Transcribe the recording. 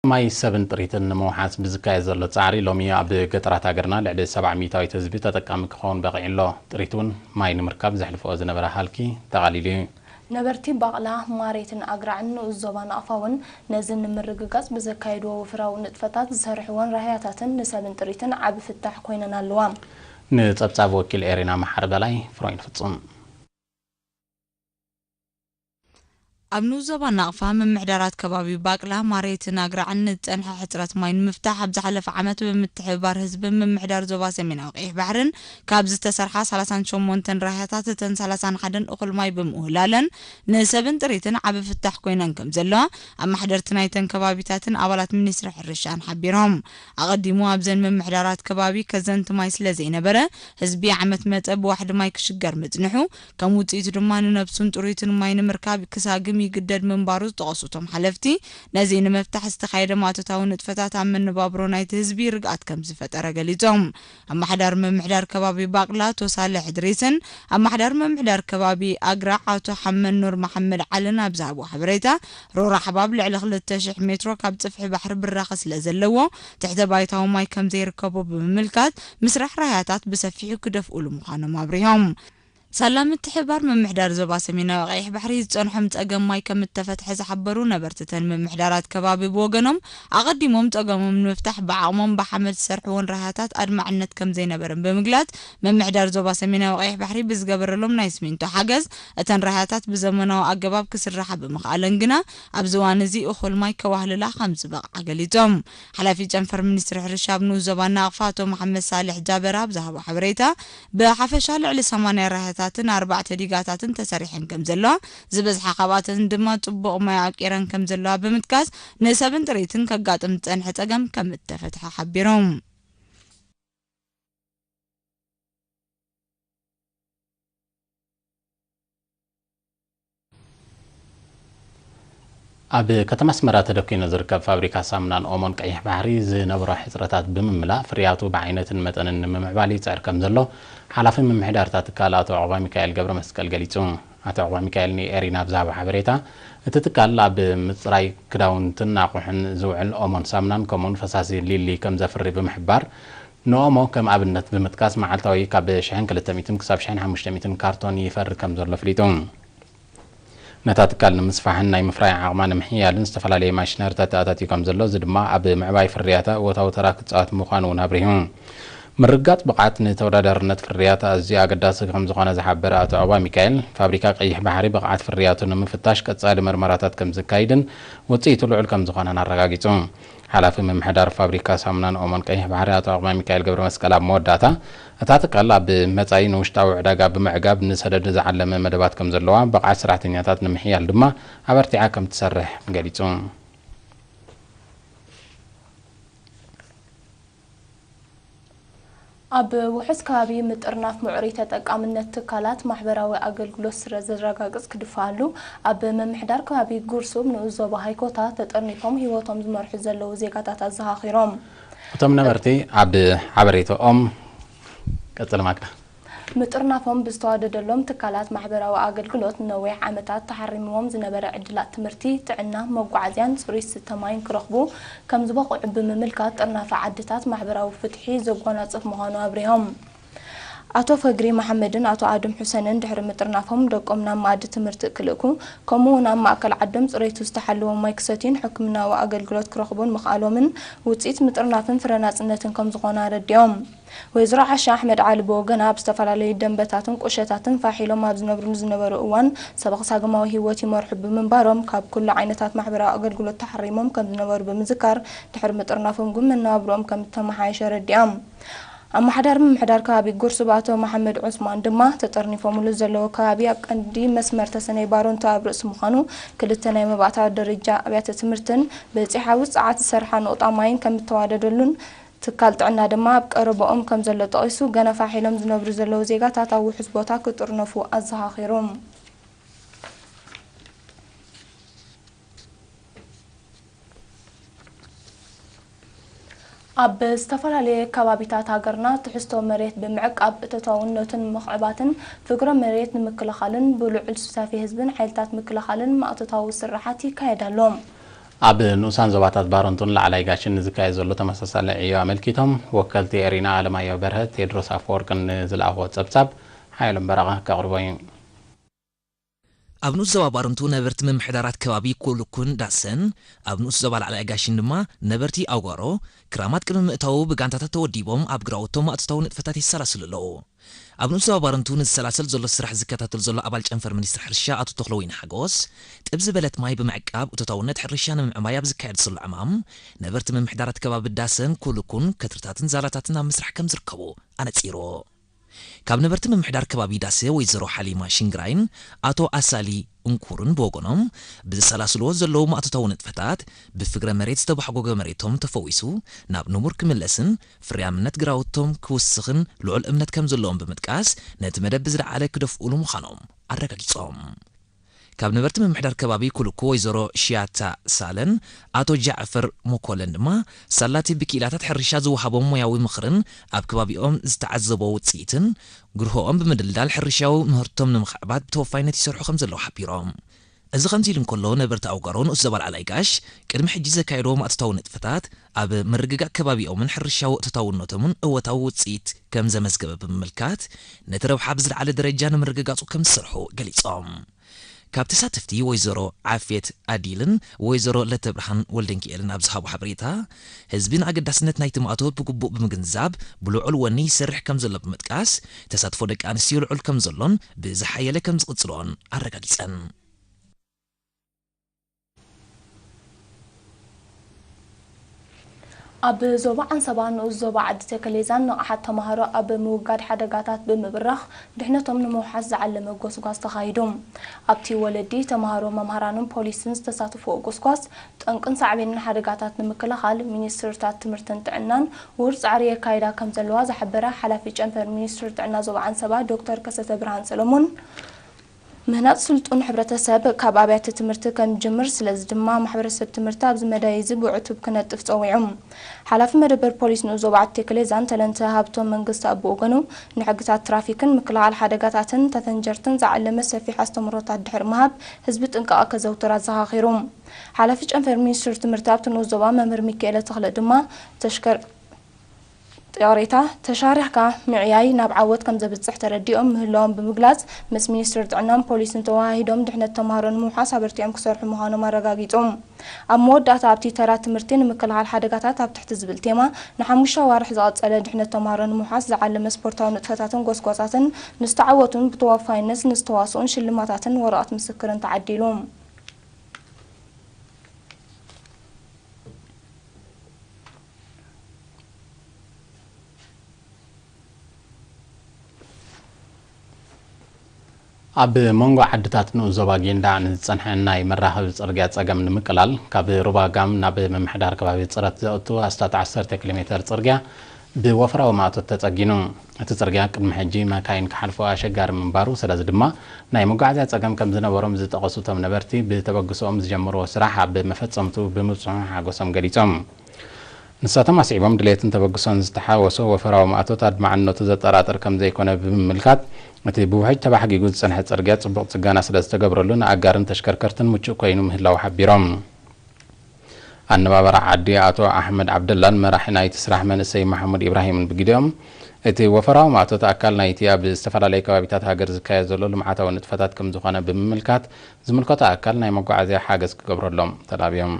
ማይ ሰብን ጥሪትን ንምውሓስ ብዝካየድ ዘሎ ጻዕሪ፣ ሎሚ ኣብ ገጠራት ሃገርና ልዕሊ ሰብዓ ሚእታዊት ህዝቢ ተጠቃሚ ክኸውን በቒዑ ኣሎ። ጥሪት እውን ማይ ንምርካብ ዘሕልፍኦ ዝነበረ ሃልኪ ተቓሊሉ እዩ። ነበርቲ ባቕላ፣ ማሬትን ኣግራዕን ንኡስ ዞባ ናቕፋ እውን ነዚ ንምርግጋጽ ብዘካየድዎ ወፍራዊ ንጥፈታት ዝሰርሕወን ራህያታትን ንሰብን ጥሪትን ዓቢ ፍታሕ ኮይነን ኣለዋ። ንጸብጻብ ወኪል ኤሪና መሓሪ በላይ፣ ፍሮይን ፍጹም። ኣብ ንኡስ ዞባ ናቕፋ ምምሕዳራት ከባቢ ባቅላ፣ ማሬትን ኣግራዕን ንዝጸንሐ ሕጽረት ማይ ንምፍታሕ ኣብ ዝሓለፈ ዓመት ብምትሕብባር ህዝብን ምምሕዳር ዞባ ሰሜናዊ ቀይሕ ባሕርን ካብ ዝተሰርሓ ሰላሳን ሸሞንተን ራህያታት እተን ሰላሳን ሓደን እኹል ማይ ብምውህላለን ንሰብን ጥሪትን ዓቢ ፍታሕ ኮይነን ከም ዘለዋ ኣመሓደርቲ ናይተን ከባቢታትን ኣባላት ሚኒስትሪ ሕርሻን ሓቢሮም። ኣቐዲሙ ኣብዘን ምምሕዳራት ከባቢ ከዘንቲ ማይ ስለ ዘይነበረ ህዝቢ ዓመት መጸ ብዋሕዲ ማይ ክሽገር ምጽንሑ ከም ውጽኢቱ ድማ ንነብሱን ጥሩይትን ማይ ንምርካብ ክሳግም ይግደድ ምንባሩ ዝጠቐሱ እቶም ሓለፍቲ፣ ነዚ ንምፍታሕ ዝተኻየደ ማእቶታዊ ንጥፈታት ኣብ መነባብሮ ናይቲ ህዝቢ ርግኣት ከም ዝፈጠረ ገሊጾም። ኣመሓዳሪ ምምሕዳር ከባቢ ባቅላ ኣቶ ሳልሕ እድሪስን ኣመሓዳሪ ምምሕዳር ከባቢ ኣግራዕ ኣቶ ሓመድ ኑር መሓመድ ዓልን ኣብ ዝሃብዎ ሓበሬታ፣ ሮራ ሓባብ ልዕሊ ክልተ ሽሕ ሜትሮ ካብ ጽፍሒ ባሕሪ ብራኸ ስለ ዘለዎ፣ ትሕተ ባይታዊ ማይ ከም ዘይርከቦ ብምምልካት፣ ምስራሕ ራህያታት ብሰፊሑ ክደፍኡሉ ምዃኖም ኣብሪሆም። ሳላ ምትሕብባር ምምሕዳር ዞባ ሰሜናዊ ቀይሕ ባሕሪ ዝጸንሖም ጸገም ማይ ከም እተፈትሐ ዝሓበሩ ነበርቲ እተን ምምሕዳራት ከባቢ ብወገኖም፣ ኣቐዲሞም ጸገሞም ንምፍታሕ ብዓቕሞም ብሓመድ ዝሰርሕዎን ራህያታት ኣድማዕነት ከም ዘይነበረን ብምግላጽ፣ ምምሕዳር ዞባ ሰሜናዊ ቀይሕ ባሕሪ ብዝገበረሎም ናይ ስሚንቶ ሓገዝ፣ እተን ራህያታት ብዘመናዊ ኣገባብ ክስራሓ ብምኽኣለን ግና፣ ኣብዚ እዋን እዚ እኹል ማይ ከዋህልላ ከም ዝበቕዓ ገሊጾም። ሓላፊ ጨንፈር ሚኒስትሪ ሕርሻ ኣብ ንኡስ ዞባ ናቕፋ ኣቶ መሓመድ ሳልሕ ጃበራ ኣብ ዝሃቦ ሓበሬታ፣ ብሓፈሻ ልዕሊ ሰማንያ ራህያታትን ኣርባዕተ ዲጋታትን ተሰሪሐን ከም ዘለዋ፣ ዝበዝሓ ካብኣተን ድማ ጽቡቕ ማይ ኣዕቂረን ከም ዘለዋ ብምጥቃስ፣ ንሰብን ጥሪትን ከጋጥም ዝጸንሐ ጸገም ከም እተፈትሐ ሓቢሮም። ኣብ ከተማ ኣስመራ ተደኲኑ ዝርከብ ፋብሪካ ሳሙናን ኦሞን ቀይሕ ባሕሪ ዝነበሮ ሕጽረታት ብምምላእ፣ ፍርያቱ ብዓይነትን መጠንን ንምምዕባል ይጽዕር ከም ዘሎ፣ ሓላፊ ምምሕዳር እታ ትካል ኣቶ ዑቕባሚካኤል ገብረመስቀል ገሊጹ። ኣቶ ዑቕባሚካኤል ንኤሪና ኣብ ዝሃቦ ሓበሬታ፣ እቲ ትካል ኣብ ምጽራይ ክዳውንትን ኣቑሑን ዝውዕል ኦሞን ሳሙናን ከምኡውን ፈሳሲ ሊሊ ከም ዘፍሪ ብምሕባር፣ ንኦሞ ከም ኣብነት ብምጥቃስ፣ መዓልታዊ ካብ ሽሕን ክልተ ሚእትን ክሳብ ሽሕን ሓሙሽተ ሚእትን ካርቶን ይፈሪ ከም ዘሎ ኣፍሊጡ። ነታ ትካል ንምስፋሕን ናይ ምፍራይ ዓቕማ ንምሕያልን ዝተፈላለየ ማሽነሪታት ተኣታትዩ ከም ዘሎ፣ እዚ ድማ ኣብ ምዕባይ ፍርያታ እወታዊ ተራ ክጻወት ምዃኑ እውን ኣብሪሁ። ምርግጋጽ ብቕዓት ንተወዳዳርነት ፍርያት ኣዝዩ ኣገዳሲ ከም ዝኾነ ዝሓበረ ኣቶ ዑቕባሚካኤል፣ ፋብሪካ ቀይሕ ባሕሪ ብቕዓት ፍርያቱ ንምፍታሽ ቀጻሊ መርመራታት ከም ዝካይድን ውጽኢቱ ልዑል ከም ዝኾነን ኣረጋጊጹ። ሓላፊ ምምሕዳር ፋብሪካ ሳሙናን ኦሞን ቀይሕ ባሕሪ ኣቶ ዑቕባሚካኤል ገብረመስቀል ኣብ መወዳእታ፣ እታ ትካል ኣብ መጻኢ ንውሽጣዊ ዕዳጋ ብምዕጋብ ንሰደድ ዝዓለመ መደባት ከም ዘለዋ፣ ብቕዓት ሰራሕተኛታት ንምሕያል ድማ ኣበርቲዓ ከም ትሰርሕ ገሊጹ። ኣብ ውሑስ ከባቢ ምጥርናፍ ምዕሩይ ተጠቃምነት ትካላት ማሕበራዊ ኣገልግሎት ስለ ዘረጋግጽ ክድፍኣሉ፣ ኣብ ምምሕዳር ከባቢ ጉርሱብ ንኡስ ዞባ ሃይኮታ ተጠርኒፎም ህይወቶም ዝመርሑ ዘለዉ ዜጋታት ኣዘኻኺሮም። እቶም ነበርቲ ኣብ ሓበሬታኦም፣ ቀጽል ማክዳ። ምጥርናፎም ብዝተዋደደሎም ትካላት ማሕበራዊ ኣገልግሎት ንነዊሕ ዓመታት ተሓሪምዎም ዝነበረ ዕድላት ትምህርቲ፣ ጥዕና፣ መጓዓዝያን ጽሩይ ዝስተ ማይን ክረኽቡ ከም ዝበቕዑ ብምምልካት፣ ጥርናፈ ዓድታት ማሕበራዊ ፍትሒ ዘጓናጽፍ ምዃኑ ኣብሪሆም። ኣቶ ፈግሪ መሓመድን ኣቶ ኣድም ሑሰንን ድሕሪ ምጥርናፎም ደቆም ናብ መኣዲ ትምህርቲ ክልእኩ፣ ከምኡ እውን ኣብ ማእከል ዓዶም ጽሬቱ ዝተሓለወ ማይ ክሰትዩን ሕክምናዊ ኣገልግሎት ክረኽቡን ምኽኣሎምን ውጽኢት ምጥርናፍን ፍረ ናጽነትን ከም ዝኾነ ኣረዲኦም። ወይዘሮ ዓሻ ኣሕመድ ዓሊ ብወገና፣ ኣብ ዝተፈላለዩ ደንበታትን ቁሸታትን ፋሕ ኢሎም ኣብ ዝነብሩሉ ዝነበሩ እዋን፣ ሰበኽ ሳግማዊ ህይወት ይመርሑ ብምንባሮም፣ ካብ ኩሉ ዓይነታት ማሕበራዊ ኣገልግሎት ተሓሪሞም ከም ዝነበሩ ብምዝካር፣ ድሕሪ ምጥርናፎም ግን መነባብሮኦም ከም እተመሓየሸ ኣረዲኦም። ኣመሓዳሪ ምምሕዳር ከባቢ ጉርሱብ ኣቶ መሓመድ ዑስማን ድማ፣ ተጠርኒፎምሉ ዘለዉ ከባቢ ኣብ ቀንዲ መስመር ተሰነይ ባሮንቶ ኣብ ርእሲ ምዃኑ፣ ክልተ ናይ መባእታዊ ደረጃ ኣብያተ ትምህርትን በጺሓዊ ጸዓት ዝሰርሓ ነቑጣ ማይን ከም እተዋደደሉን፣ ትካል ጥዕና ድማ ኣብ ቀረባኦም ከም ዘሎ ጠቒሱ፣ ገና ፋሕ ኢሎም ዝነብሩ ዘለዉ ዜጋታት ኣብ ውሑስ ቦታ ክጥርነፉ ኣዘኻኺሩ። ኣብ ዝተፈላለየ ከባቢታት ሃገርና ትሕዝቶ መሬት ብምዕቃብ እቶታውነቱን ምኽዕባትን ፍግረ መሬት ንምክልኻልን ብልዑል ሱታፌ ህዝብን ሓይልታት ምክልኻልን ማእቶታዊ ስራሓት ይካየድ ኣሎ። ኣብ ንኡሳን ዞባታት ባረንቱን ላዕላይ ጋሽን ዝካየድ ዘሎ ተመሳሳሊ ዕዮ ኣመልኪቶም፣ ወከልቲ ኤሪና ኣለማየሁ በርሀ፣ ቴድሮስ ኣፈወርቅን ንዝለኣኽዎ ጸብጻብ ሓየሎም በረቐ ከቕርቦ እዩ። ኣብ ንኡስ ዞባ ባረንቱ ነበርቲ ምምሕዳራት ከባቢ ኩልኩን ዳሰን፣ ኣብ ንኡስ ዞባ ላዕላይ ጋሽን ድማ ነበርቲ ኣውጋሮ፣ ክራማት ቅድሚ ምእታዉ ብጋንታታት ተወዲቦም ኣብ ግራውቶም ኣእቶታዊ ንጥፈታት የሰላስሉ ኣለዉ። ኣብ ንኡስ ዞባ ባረንቱ ንዝሰላሰል ዘሎ ስራሕ ዝከታተል ዘሎ ኣባል ጨንፈር ሚኒስትሪ ሕርሻ ኣቶ ተኽለወይኒ ሓጎስ፣ ጥብ ዝበለት ማይ ብምዕቃብ እቶታውነት ሕርሻ ንምዕማይ ኣብ ዝካየድ ዘሎ ዕማም፣ ነበርቲ ምምሕዳራት ከባቢ ዳሰን ኩልኩን ከትርታትን ዛላታትን ኣብ ምስራሕ ከም ዝርከቡ ኣነጺሩ። ካብ ነበርቲ ምምሕዳር ከባቢ ዳሰ ወይዘሮ ሓሊማ ሽንግራይን ኣቶ ኣሳሊ እንኩርን ብወገኖም፣ ብዝሰላስልዎ ዘለዉ ማእቶታዊ ንጥፈታት ብፍግረ መሬት ዝተባሕጎገ መሬቶም ተፈዊሱ ናብ ንቡር ክምለስን ፍርያምነት ግራውቶም ክውስኽን ልዑል እምነት ከም ዘለዎም ብምጥቃስ፣ ነቲ መደብ ብዝለዓለ ክደፍኡሉ ምዃኖም ኣረጋጊጾም። ካብ ነበርቲ ምምሕዳር ከባቢ ኩልኩ ወይዘሮ ሽያታ ሳለን ኣቶ ጃዕፈር ሞኮለን ድማ፣ ሳላቲ ብክኢላታት ሕርሻ ዝወሃቦም ሞያዊ ምኽርን ኣብ ከባቢኦም ዝተዓዘቦ ውጽኢትን፣ ግርሆኦም ብምድልዳል ሕርሻዊ ምህርቶም ንምኽዕባት ብተወፋይነት ይሰርሑ ከም ዘለዉ ሓቢሮም። እዚ ከምዚ ኢሉ እንከሎ፣ ነበርቲ ኣውጋሮ ንኡስ ዞባ ላዕላይ ጋሽ ቅድሚ ሕጂ ዘካየድዎ ማእቶታዊ ንጥፈታት ኣብ ምርግጋእ ከባቢኦምን ሕርሻዊ እቶታውነቶምን እወታዊ ውጽኢት ከም ዘመዝገበ ብምምልካት፣ ነቲ ረብሓ ብዝለዓለ ደረጃ ንምርግጋጹ ከም ዝሰርሑ ገሊጾም። ካብ ተሳተፍቲ ወይዘሮ ዓፍየት ኣዲልን ወይዘሮ ለተብርሃን ወልደንኪኤልን ኣብ ዝሃቦ ሓበሬታ፣ ህዝቢ ንኣገዳስነት ናይቲ ማእቶት ብግቡእ ብምግንዛብ ብልዑል ወኒ ይሰርሕ ከም ዘሎ ብምጥቃስ፣ ተሳትፎ ደቂ ኣንስትዮ ልዑል ከም ዘሎን ብዝሓየለ ከም ዝቕጽሎን ኣረጋጊጸን። ኣብ ዞባ ዓንሰባ ንኡስ ዞባ ዓዲ ተከሌዛን ንቕሓት ተማሃሮ ኣብ ምውጋድ ሓደጋታት ብምብራኽ ድሕነቶም ንምውሓስ ዝዓለመ ጎስጓስ ተኻይዱ። ኣብቲ ወለዲ፣ ተማሃሮ፣ መምሃራንን ፖሊስን ዝተሳተፍዎ ጎስጓስ፣ ጠንቅን ሳዕቤንን ሓደጋታት ንምክልኻል ሚኒስትርታት ትምህርትን ጥዕናን ውሁድ ጻዕሪ የካይዳ ከም ዘለዋ ዝሓበረ ሓላፊ ጨንፈር ሚኒስትሪ ጥዕና ዞባ ዓንሰባ ዶክተር ከሰተ ብርሃን ሰለሞን፣ ምህናጽ ስልጡን ሕብረተሰብ ካብ ኣብያተ ትምህርቲ ከም ዝጅምር፣ ስለዚ ድማ ማሕበረሰብ ትምህርቲ ኣብዚ መዳይ እዚ ብዕቱብ ክነጥፍ ጸዊዑ። ሓላፊ መደበር ፖሊስ ንኡስ ዞባ ዓዲ ተከሌዛን ተለንተ ሃብቶም መንግስቲ ኣብ ብወገኑ፣ ንሕግታት ትራፊክን ምክልኻል ሓደጋታትን ተፈንጀርትን ዝዓለመ ሰፊሕ ኣስተምህሮታት ድሕሪ ምሃብ፣ ህዝቢ ጥንቃቐ ከዘውትር ኣዘኻኺሩ። ሓላፊ ጨንፈር ሚኒስትሪ ትምህርቲ ኣብቲ ንኡስ ዞባ መምህር ሚካኤለ ተኽለ ድማ፣ ተሽከር-፣ ይቕሬታ፣ ተሻሪኽካ ምዕያይ ናብ ዓወት ከም ዘብጽሕ ተረዲኦም ምህላዎም ብምግላጽ፣ ምስ ሚኒስትሪ ጥዕናን ፖሊስን ተወሃሂዶም ድሕነት ተምሃሮ ንምውሓስ ኣበርቲዖም ክሰርሑ ምዃኖም ኣረጋጊጹ። ኣብ መወዳእታ፣ ኣብቲ ተራ ትምህርቲ ንምክልኻል ሓደጋታት ኣብ ትሕቲ ዝብል ቴማ ንሓሙሽተ ኣዋርሕ ዝቐጸለ ድሕነት ተምሃሮ ንምውሓስ ዝዓለመ ስፖርታዊ ንጥፈታትን ጎስጓሳትን ንዝተዓወቱን ብተወፋይነት ንዝተዋስኡን ሽልማታትን ወረቐት ምስክርን ተዓዲሉ። ኣብ መንጎ ዓድታት ንኡስ ዞባ ጊንዳዕ ንዝጸንሐ ናይ መራኸቢ ጽርግያ ጸገም ንምቅላል፣ ካብ ሩባ ጋም ናብ ምምሕዳር ከባቢ ጽረት ዘእቱ ኣስታት ዓሰርተ ኪሎ ሜተር ጽርግያ ብወፈራዊ ማእቶት ተጸጊኑ። እቲ ጽርግያ ቅድሚ ሕጂ መካይን ክሓልፎ ኣሸጋሪ ምንባሩ፣ ስለዚ ድማ ናይ መጓዓዝያ ጸገም ከም ዝነበሮም ዝጠቐሱ እቶም ነበርቲ፣ ብተበግሶኦም ዝጀመርዎ ስራሕ ኣብ መፈጸምቱ ብምብጽሑ ሓጎሶም ገሊጾም። ንሳቶም ኣስዒቦም፣ ድሌትን ተበግሶን ዝተሓወሶ ወፈራዊ ማእቶት ኣድማዕነቱ ዘጠራጥር ከም ዘይኮነ ብምምልካት፣ እቲ ብውሕጅ ተባሕጊጉ ዝጸንሐ ጽርግያ ጽቡቕ ጽገና ስለ ዝተገብረሉ፣ ንኣጋርን ተሽከርከርትን ምቹእ ኮይኑ ምህላዉ ሓቢሮም። ኣነባባሪ ዓዲ ኣቶ ኣሕመድ ዓብደላን መራሒ ናይቲ ስራሕ መንእሰይ ማሕሙድ ኢብራሂምን ብግዲኦም፣ እቲ ወፈራዊ ማእቶት ኣካል ናይቲ ኣብ ዝተፈላለየ ከባቢታት ሃገር ዝካየድ ዘሎ ልምዓታዊ ንጥፈታት ከም ዝኾነ ብምምልካት፣ ዝምልከቶ ኣካል ናይ መጓዓዝያ ሓገዝ ክገብረሎም ተላብዮም።